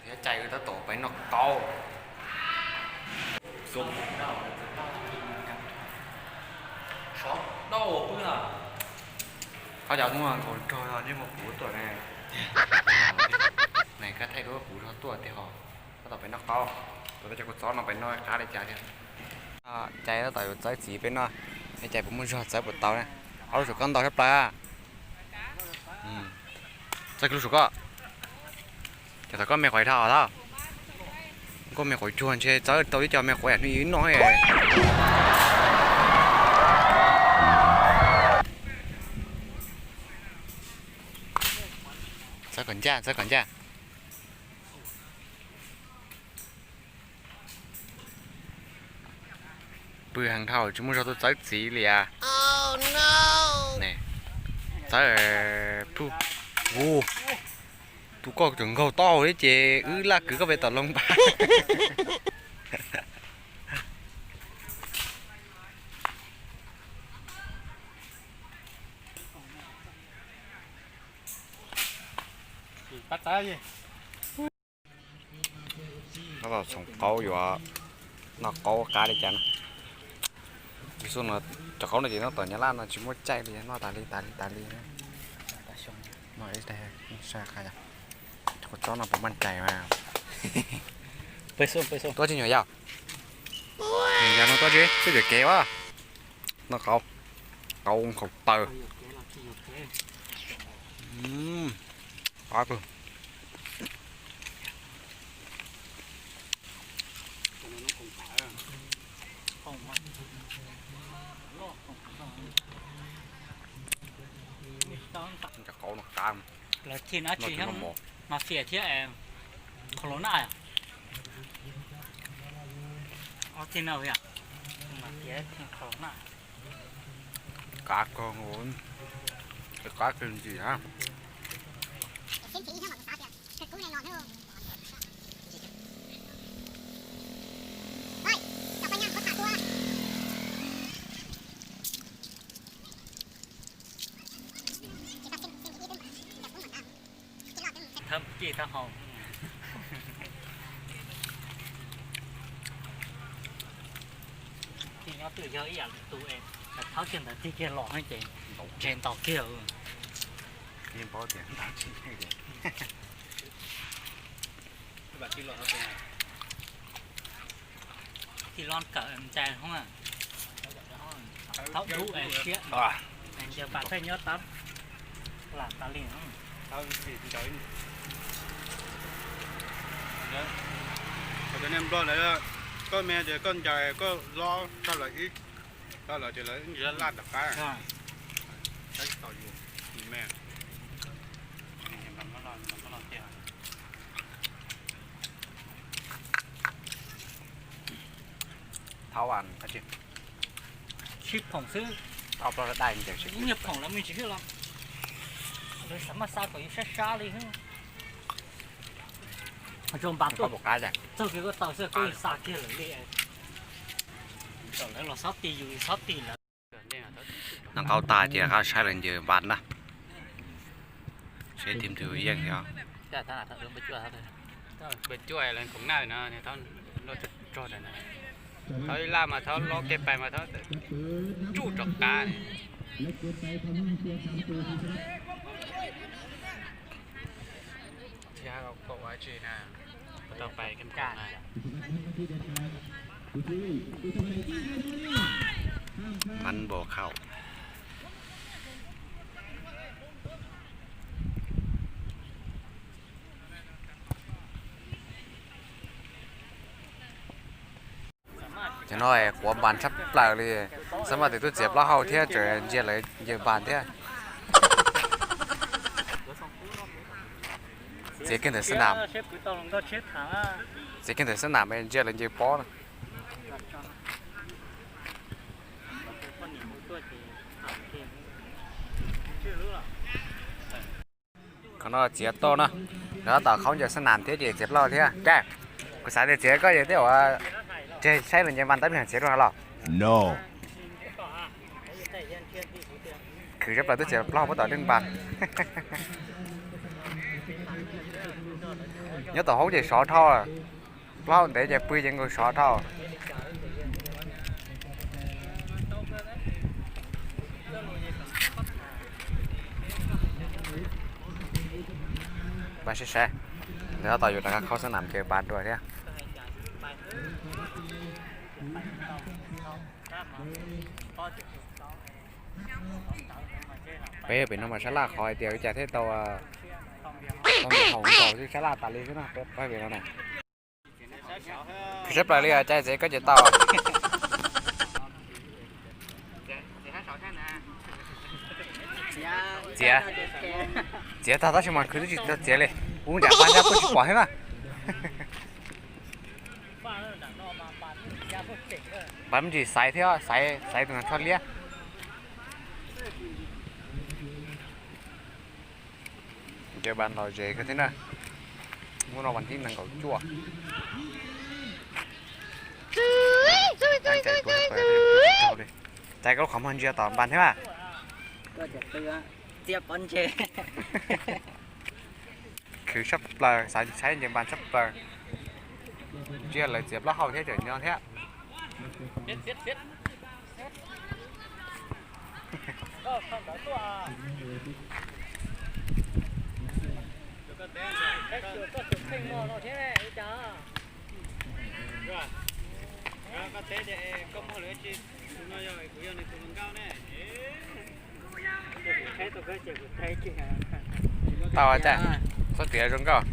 Cov cai tab tom pem noj qaub. Sov tau pw na. Qhov cov muaj nkaus nrog nej mus kuv tuaj ne. Nais kab thaij duab kuv zog tuaj tiag hos. Tab tom pem noj qaub. Tab tom cov kua txob no pem noj qab li cas thiab. Cai tab tom yuav txawb txiv peb noj. Cai puas muaj zog txawb puas tau na. Ob lub suam koj ntau sab plaws. Txawb kiag lub suam koj. Ces thaum koj me quav dhau tau. Koj me quav cuag ntshe txawb tau ib co me quav yam hnub ib noj. Txawb kom ncaj, txawb kom ncaj. Pw heev dhau tsis muaj zog tuaj txawb txiv li as. Txawb, hu, tus koj tseem nkaug tau li ces wb laj kwv koj pem tom loo npab. Tab tom txhoov qaub yuav noj qaub qab li cas na. Xub no cov qaub no ces noj tom Nyab Laj no tsis muaj caij li, noj tas li tas li tas li. Kua txob no puas maj cai mas. Tuaj tsis nyuam yaus. Nyuam yaus no tuaj tsis, twb yuam kev as. Noj qaub, qaub nkhaus taw. Qab kawg. Cov qaub no qab. Lawv thim no tsis, mafia thiab Corona. Ob thim no, mafia thiab Corona. Qab kawg, qab kawg ntxim na. Thawb cij thawb hau. Ces nyob twj yog ib yam li tus es thawb kiag ntawd tig kiag los ces tseg ntaus kiag. Tig los kawm ncai hoob, thaub dub es siab, ncaws pas pheej nyob tab lam tas li. Cov niag Nplog lawv, koj me ces koj ncaws koj lob tau lawv ib, tau lawv ces lawv ib ntsis laj laj rov qab. Thaub sib phoom xwb, ib nyuag phoom lawv me ntsis xwb los lawv xav maj xa kom yus sab sab li. Zoo npas tuaj txog kiag koj tau xwb koj xa kiag lawm li. Lawv los xob ti yus, yus xob ti lawv. Noj qaub tag ces rov qab saib lawv ncaws npas na. Seb tus twg yeej os. Npawg Cuaj lawv khoom nawj no, thaub ib laj mas thaub lob kev pais mas thaub tsuj rov qab. Tsis hais kom ua tsi na, tau pais kev pais na. Mắn bồ khẩu. Cov no quav npas tshaj plaws li. Xab maj tias twb txiav plaub hau thiab tseem ntsia lawv ncaws npas thiab. Txiav kiag ntawm xab nam. Txiav kiag ntawm xab nam ntsia lawv ncaws pob na. Qhov no txiav toj na, lawv tab tom khaub ncaws xab nam thiab ces txiav plaub hau thiab. Kuv xav tias txiav koj ces twb ua tseg saib lawv ncaws npas tab sis txiav rau no los. Khwv tshaj plaws twb txiav plaub hau puab tom leej npas. Nyob tom hoob ces sov dhau, plaub hau ntev ces pw ces nkaus sov dhau. Npaj sib saib, nws tab tom yuav rov qab khaub xab nam ces npaj dua thiab. Peb pem no mas sab laj qhov hais tias cas thiaj tau, tau haus nkaus xwb, sab laj tas li xwb na, peb pem no na. Khwv sab plaws li os, cai txiav koj ces tau. Txiav, txiav tag tab sis mas khwv twb tsis tau txiav li, ub nram npaj sab puab tsis pom thiab na. Npaj me ntsis xaiv thiab, xaiv tus no tsho liab. Ces npaj ntaus zes kawg thiab na. Hnub no vas thib nees nkaum cuaj. Cais koj lub qhov muag ntsia tom npaj thiab mas. Khwv sab plaws, xav saib nce npas sab plaws. Ntsia lawv txiav plaub hau thiab cov nyob thiab. Tau cas, txhob tiav zoo nkauj.